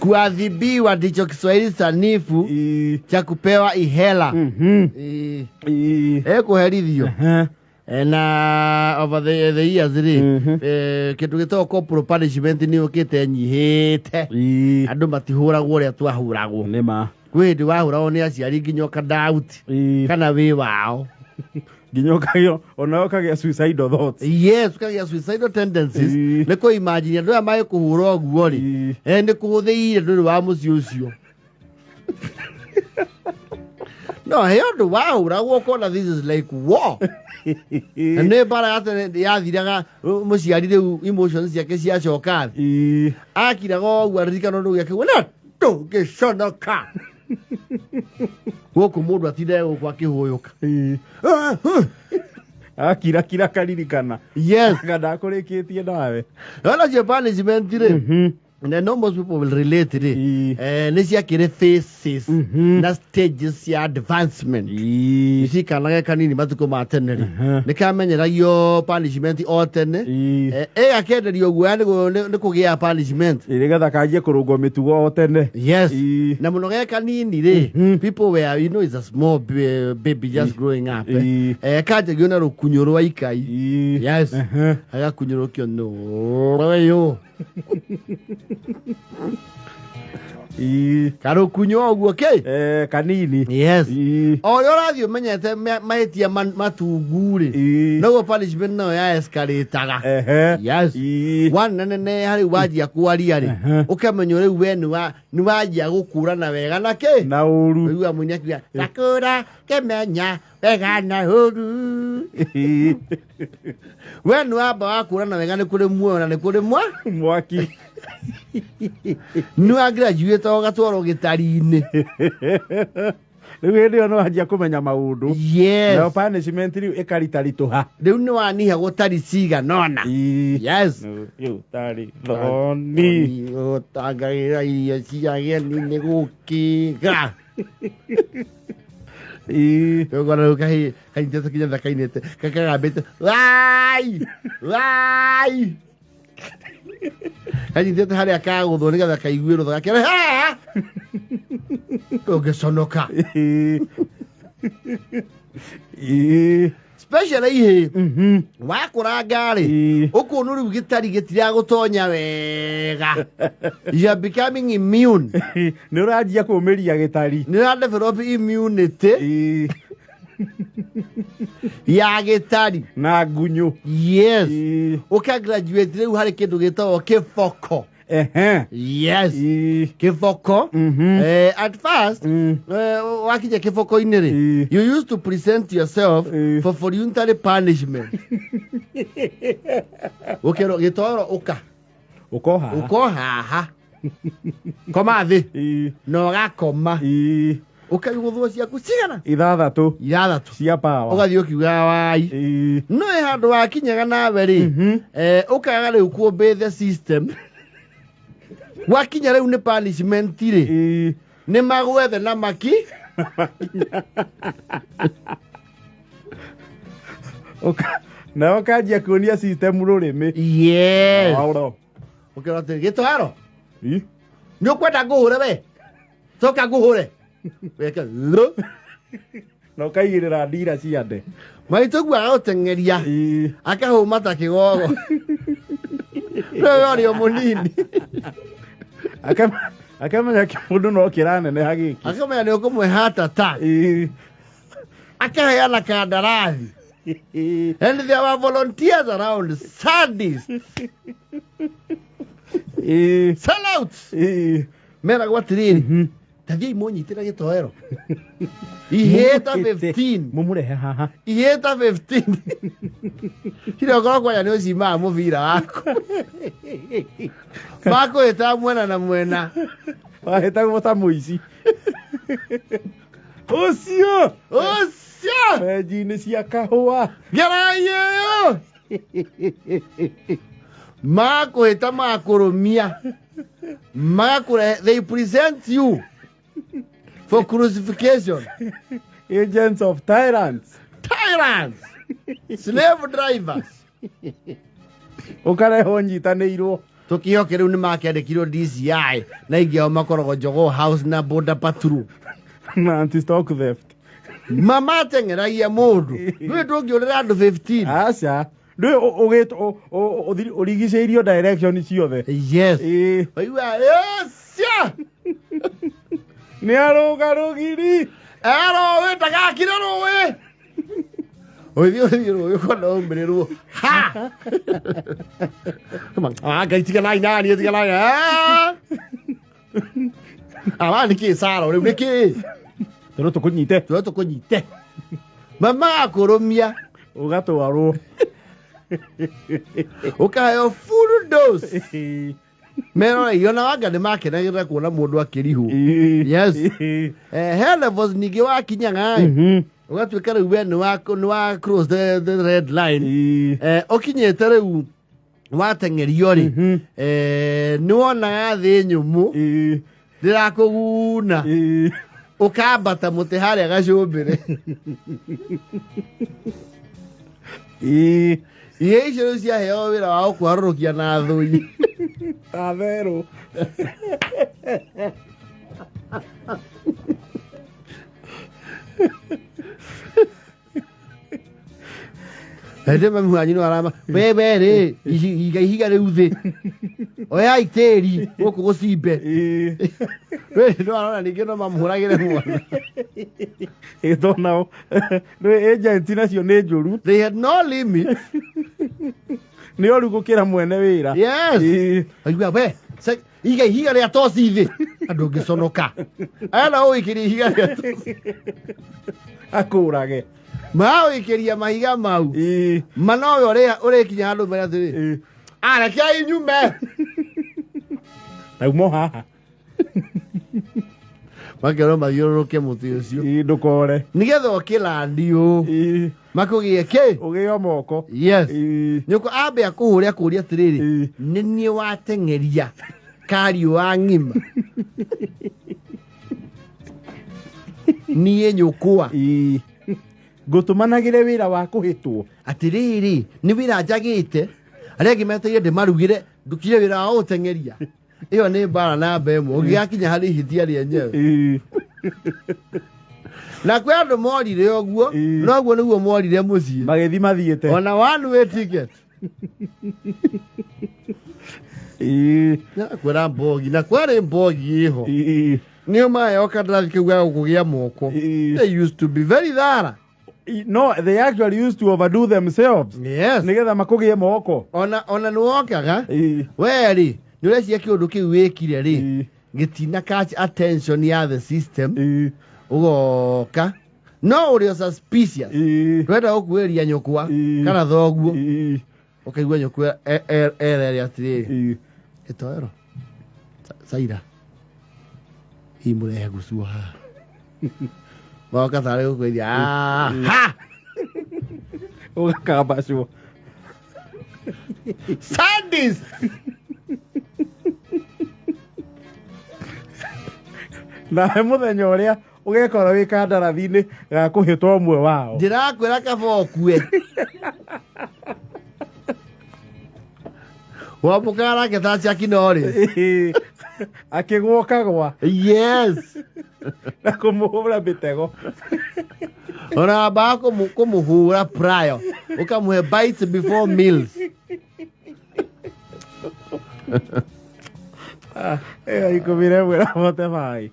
Kuadhibiwa ndicho Kiswahili sanifu cha kupewa ihela. Ĩĩ. Ekuherithio. Na over the years rĩ, kĩndũ gĩtagwo corporal punishment nĩ yũkĩte nyihĩte. Andũ matihũragwo ũrĩa twahũragwo. Nĩ ma. Kwĩ hĩndĩ wahũragwo nĩ aciari nginya ũkadauti kana wĩ wao. Nginya ũkagĩa ona ũkagĩa suicidal thoughts. Yes, ũkagĩa suicidal tendencies. Nĩ kũ imagine andũ aya magĩkũhũra ũguo rĩ, nĩ kũhũthĩire ndũrĩ wa mũciĩ ũcio. No he ũndũ wahũragwo ũkona this is like war. Na nĩ mbara ya tene yathiraga mũciari rĩu emotions ciake ciacoka thĩ. Akiraga ũguo aririkana ũndũ gĩake na ndũngĩconoka. Gũkũ mũndũ atinde gũkũ akĩhũyũka. Akirakira karirikana. Yes. Anga ndakũrĩkĩtie nawe. Ona cio punishment rĩ, and I know most people will relate rĩ, nĩ ciakĩrĩ phases na stages cia advancement. Ici kanage kanini matukũ ma tene rĩ, nĩ kamenyeragio punishment o tene. Ĩgakenderio guoya nĩ kũgĩa punishment. Nĩgetha kanjie kũrũngwo mĩtugo o tene. Yes. Na mũno ge kanini rĩ, people were, you know, it's a small baby just growing up. Kanjagio na rũkunyo rwa ikai. Yes. Agakunyũrũkio nũyũ. Karũkunyo ũguo kĩ? Kanini. Yes. O ũrĩa ũrathiĩ ũmenyete mahĩtia matungu rĩ, noguo punishment nayo ya escalate-aga. Yes. Wanenene harĩ wanjia kwaria rĩ, ũkamenya rĩu we nĩ wanjia gũkũrana wega na kĩ? Na ũru. Ũigua mũini akiuga, takũra kĩmenya wega na ũru. We nĩ wamba wakũrana wega nĩ kũrĩ muoyo na nĩ kũrĩ mwaki. Nĩ wa graduate ũgatwarwo gĩtari-inĩ. Rĩu hĩndĩ ĩyo nĩ wanjia kũmenya maũndũ. Yes. Nayo punishment rĩu ĩkaritaritũha. Rĩu nĩ waniha gũtari cigana ũna. Yes. Rĩu tarĩ thoni. Ũtangagĩra irio cia ageni nĩ gũkĩga. Ũkona rĩu kahĩ kanyitĩte kinya kainĩte kakagambĩte wai wai kanyitĩte harĩa kagũthwo nĩgetha kaigue rũtha gakere haha ndũngĩconoka. Especially ihĩ wakũranga rĩ, ũkũnũ rĩu gĩtari gĩtiragũtonya wega. You are becoming immune. Nĩ ũranjia kũmĩria gĩtari. Nĩ ũra develop immunity ya gĩtari na ngunyũ. Yes. Ũka graduate rĩu harĩ kĩndũ gĩtagwo kĩboko. Yes. Kĩboko. At first, wakinya kĩboko-inĩ rĩ, you used to present yourself for voluntary punishment. Ũkerwo gĩtoro ũka. Ũko haha. Ũko haha. Koma thĩ. Na ũgakoma. Ũkaigũthwo ciaku cigana? 6. 6. Cia power. Ũgathiĩ ũkiugaga wai. No ĩ handũ wakinyaga nawe rĩ, ũkaga rĩu kũobey the system. Wakinya rĩu nĩ punishment rĩ, nĩ magwethe na maki. Nawe ũkanjia kuonia system rũrĩmĩ. Yes. Auro. Ũkerwo atĩrĩ, gĩtwaro. Nĩ ũkwenda ngũhũre we? Coka ngũhũre. Weke lũ. Na ũkaigĩrĩra ndira ciande. Maitũ guo agagũteng'eria. Akahũma ta kĩgogo. Rĩu ũrĩ o mũnini. Akamenya kĩmũndũ no kĩraneneha gĩkĩ. Akamenya nĩ ũkũmwe heart attack. Akaheana kandarathi. And there were volunteers around, sadists. Sellouts. Meragwo atĩrĩrĩ, tathiĩi mũnyitĩre gĩtoero. Ihĩta 15. Mũmũrehe haha. Ihĩta 15. Kile ũkorwo kwanja nĩ ũcimaga mũbira waku. Makũhĩta mwena na mwena. Wahĩtagwo ta mũici. Ũcio! Ũcio! Benji-inĩ cia kahũa. Gerai ĩyo! Makũhĩta makũrũmia. Magakũrehe, they present you for crucifixion. Agents of tyrants. Tyrants. Slave drivers. Ũkarehwo nyitanĩirwo. Tũkĩhoke rĩu nĩ makĩandĩkirwo DCI na ingĩ ao makoragwo Jogoo House na Border Patrol. Na anti stock theft. Mamateng'eragia mũndũ. Ndũĩ ndũngĩũrĩra andũ 15. Aca. Ndũĩ ũrigicĩirio direction ciothe. Yes. Ĩĩ. Waigua yes. Nĩ arũga rũgiri. Rũĩ ndagakire rũĩ. Ũthiĩ ũthiĩ rũĩ ũkona ũmĩrĩrwo. Ha. Come on. Ah, Ngai tiganai naniĩ tiganai. Ah. Aba nĩ kĩ Sara rĩu nĩ kĩ? Tondũ tũkũnyite. Tũrĩa tũkũnyite. Mama akũrũmia Ũgatwarwo. Ũkaheo full dose. Meroreire ona wanga nĩ makenagĩrĩra kuona mũndũ akĩrihwo. Yes. He levels ningĩ wakinyaga ĩ, ũgatuĩka rĩu we nĩ wa cross the red line. Ũkinyĩte rĩu wateng'erio rĩ, nĩ wonaga thĩ nyũmũ ndĩrakũguna, ũkambata mũtĩ harĩa gacũmbĩrĩ. Ihe icio rĩu ciaheo wĩra wa gũkũharũrũkia na thũi. Ta therũ. Hĩndĩ mami wanyu nĩ arama wewe rĩ, iga ihiga rĩu thĩ, oyai tĩri gũkũ gũcimbe. We nĩ arona ningĩ no mamũhũragĩre mwana. Ĩto nao nĩ agent nacio nĩ njũru. They had no limit. Nĩ oru gũkĩra mwene wĩra. Yes. Aigua we iga ihiga rĩa toci thĩ, andũ ngĩconoka aya na ũikĩria ihiga rĩa toci. Akũrage. Maũikĩria mahiga mau. Ma nowe ũrĩkinya handũ mbere atĩrĩ, arekei nyume. Naumo haha. Makerwo mathiũrũrũke mũtĩ ũcio. Ndũkore. Nĩgetha ũkĩlandi ũũ makũgĩe kĩ. Ũgĩo moko. Yes. Nyũkwa ambe akũhũre akũrie atĩrĩrĩ, nĩ niĩ wateng'eria kariũ wa ng'ima niĩ nyũkwa. Ngũtũmanagĩre wĩra wa kũhĩtwo. Atĩrĩrĩ, nĩ wĩra njagĩte arĩa angĩ metereire ndĩmarugĩre, ndukire wĩra wa gũteng'eria. Ĩyo nĩ mbara namba ĩmwe ũngĩgakinya harĩ ihĩtia rĩenyewe. Na kwĩ andũ morire ũguo. Noguo nĩguo morire mũciĩ. Magĩthi mathiĩte. Ona one way ticket. Kwĩra mbogi na kwarĩ mbogi ĩho nĩo maheo kandarathi kau ga gũkũgĩa moko. They used to be very thara. No, they actually used to overdo themselves. Yes. Nĩgetha makũgĩe moko. Ona nĩ wokaga we rĩ, nĩ ũrecia kĩũndũ kĩu wĩkire rĩ gĩtina catch attention ya the system. Ũgoka no ũrĩ o suspicious, ndwenda gũkuĩria nyũkwa kana thoguo. Ũkaigua nyũkwa erere atĩrĩrĩ, ĩtoero Saira hihi mũrehe gucuo haha moka tarĩ gũkwĩria ha. Ũgakambacwo. Sandis. Nawe mũthenya ũrĩa ũgekora wĩ kandarathi-inĩ ga kũhĩtwo ũmwe wao. Ndĩrakwĩra kaba ũkue wamũkaga nake ta Chuck Norris. Akĩgwo kagwa. Yes. Na kũmũhũra mĩtego. Ona wambaga kũmũhũra prior, ũkamũhe bites before meals. Ĩyo 11 na 45.